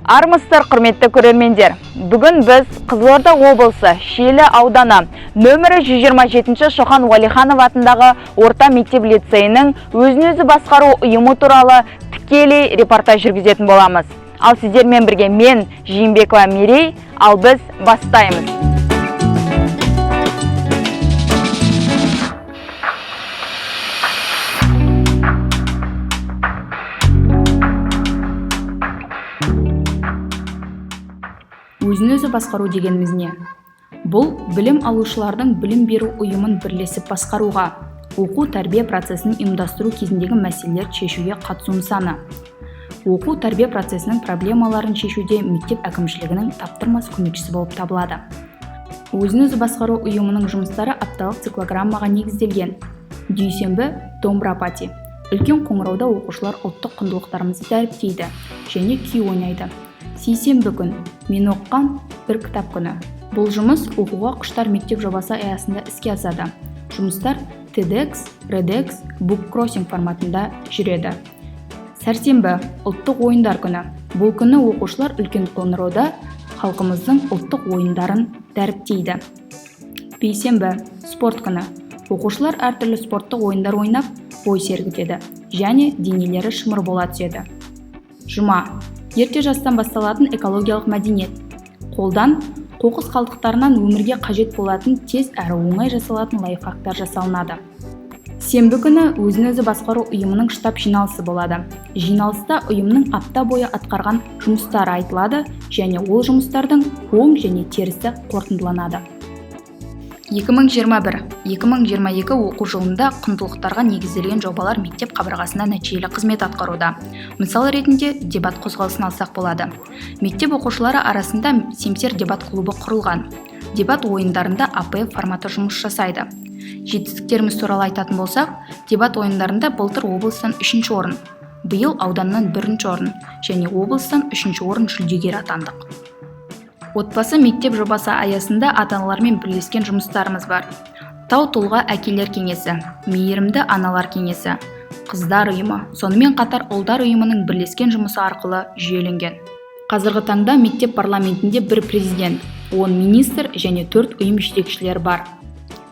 Армысыздар, құрметті көрермендер! Бүгін біз Қызылорда облысы Шиелі ауданы нөмірі 127 Шоқан Уәлиханов атындағы орта мектеп лицейінің өзін өзі басқару ұйымы туралы тікелей репортаж жүргізетін боламыз. Ал сіздермен бірге мен, Жиенбекова Мерей, ал біз бастаймыз. Өзін өзі басқару дегеніміз не? Бұл білім алушылардың білім беру ұйымын бірлесіп басқаруға, оқу тәрбие процесін ұйымдастыру кезіндегі мәселелерді шешуге қатысу нысаны. Оқу тәрбие процесінің проблемаларын шешуде мектеп әкімшілігінің таптырмас көмекшісі болып табылады. Өзін өзі басқару ұйымының жұмыстары апталық циклограммаға негізделген. Дүйсенбі домбыра пати. Үлкен қоңырауда оқушылар ұлттық құндылықтарымызды дәріптейді және күй ойнайды. Сейсенбі күн мен оқыған бір кітап күні. Бұл жұмыс оқуға құштар мектеп жобасы аясында іске асады. Жұмыстар TEDx, REDx, Book Crossing форматында жүреді. Сәрсенбі ұлттық ойындар күні. Бұл күні оқушылар үлкен қоңырауда халқымыздың ұлттық ойындарын дәріптейді. Бейсенбі спорт күні. Оқушылар әртүрлі спорттық ойындар ойнап, бой сергітеді және денелері шымыр бола түседі. Жұма ерте жастан басталатын экологиялық мәдениет. Қолдан қоқыс қалдықтарынан өмірге қажет болатын тез әрі оңай жасалатын лайфхактар жасалынады. Сенбі күні өзін өзі басқару ұйымының штаб жиналысы болады. Жиналыста ұйымның апта бойы атқарған жұмыстары айтылады және ол жұмыстардың оң және терісі қорытындыланады. 2021-2022 оқу жылында құндылықтарға негізделген жобалар мектеп қабырғасында нәтижелі қызмет атқаруда. Мысал ретінде дебат қозғалысын алсақ болады. Мектеп оқушылары арасында Семсер дебат клубы құрылған. Дебат ойындарында АПФ форматы жұмыс жасайды. Жетістіктеріміз туралы айтатын болсақ, дебат ойындарында былтыр облыстан 3-ші орын, биыл ауданнан 1-ші орын және облыстан 3-ші орын жүлдегері атандық. Отбасы мектеп жобасы аясында ата-аналармен бірлескен жұмыстарымыз бар. Тау тұлға әкелер кеңесі, мейірімді аналар кеңесі, қыздар ұйымы, сонымен қатар ұлдар ұйымының бірлескен жұмысы арқылы жүйеленген. Қазіргі таңда мектеп парламентінде бір президент, 10 министр және 4 ұйым жетекшілері бар.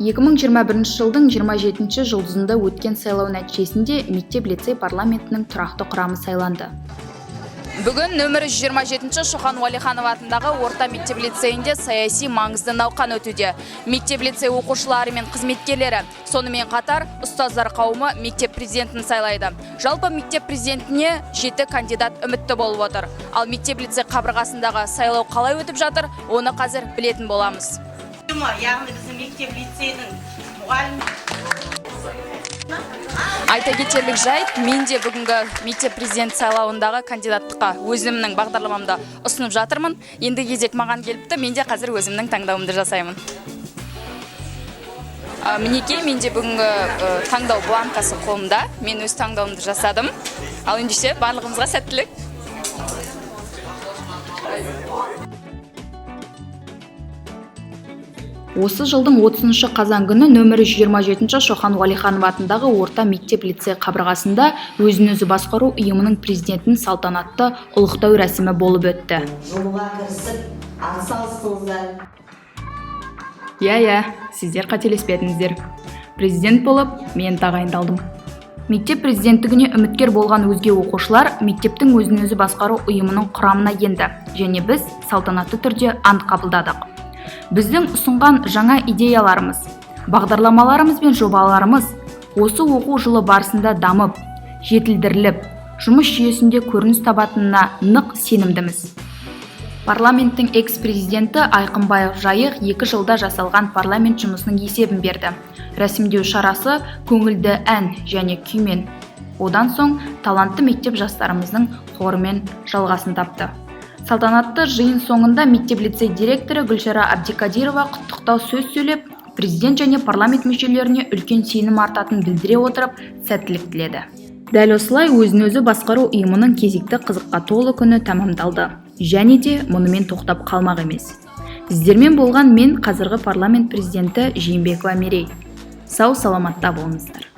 2021 жылдың 27 жұлдызында өткен сайлау нәтижесінде мектеп-лицей парламентінің тұрақты құрамы сайланды. Бүгін нөмірі 127 Шоқан Уәлиханов атындағы орта мектеп лицейінде саяси маңызды науқан өтуде. Мектеп лицей оқушылары мен қызметкерлері, сонымен қатар ұстаздар қауымы мектеп президентін сайлайды. Жалпы мектеп президентіне 7 кандидат үмітті болып отыр. Ал мектеп лицей қабырғасындағы сайлау қалай өтіп жатыр, оны қазір білетін боламыз. Яғни біздің мектеп лицейдің мұғалім Айта кетерлік жайт, мен де бүгінгі мектеп президент сайлауындағы кандидаттыққа өзімнің бағдарламамды ұсынып жатырмын. Енді кезек маған келіпті, мен де қазір өзімнің таңдауымды жасаймын. Мінекей, менде бүгінгі таңдау бланкасы қолымда. Мен өз таңдауымды жасадым. Ал ендеше барлығымызға сәттілік. Осы жылдың 30 қазан күні нөмірі 127 Шоқан Уәлиханов атындағы орта мектеп лицей қабырғасында өзін өзі басқару ұйымының президентін салтанатты ұлықтау рәсімі болып өтті. Жолға кірісіп, атсалыстыңыздар. Иә, сіздер қателеспедіңіздер. Президент болып мен тағайындалдым. Мектеп президенттігіне үміткер болған өзге оқушылар мектептің өзін өзі басқару ұйымының құрамына енді және біз салтанатты түрде ант қабылдадық. Біздің ұсынған жаңа идеяларымыз, бағдарламаларымыз бен жобаларымыз осы оқу жылы барысында дамып, жетілдіріліп, жұмыс жүйесінде көрініс табатынына нық сенімдіміз. Парламенттің экс-президенті Айқынбаев Жайық 2 жылда жасалған парламент жұмысының есебін берді. Рәсімдеу шарасы көңілді ән және күймен, одан соң талантты мектеп жастарымыздың хорымен жалғасын тапты. Салтанатты жиын соңында мектеп-лицей директоры Гүлшара Әбдікадирова құттықтау сөз сөйлеп, президент және парламент мүшелеріне үлкен сенім артатын білдіре отырып, сәттілік тіледі. Дәл осылай өзін өзі басқару ұйымының кезекті қызыққа толы күні тәмамдалды. Және де мұнымен тоқтап қалмақ емес. Сіздермен болған мен қазіргі парламент президенті Жиенбекова Мерей. Сау саламатта болыңыздар.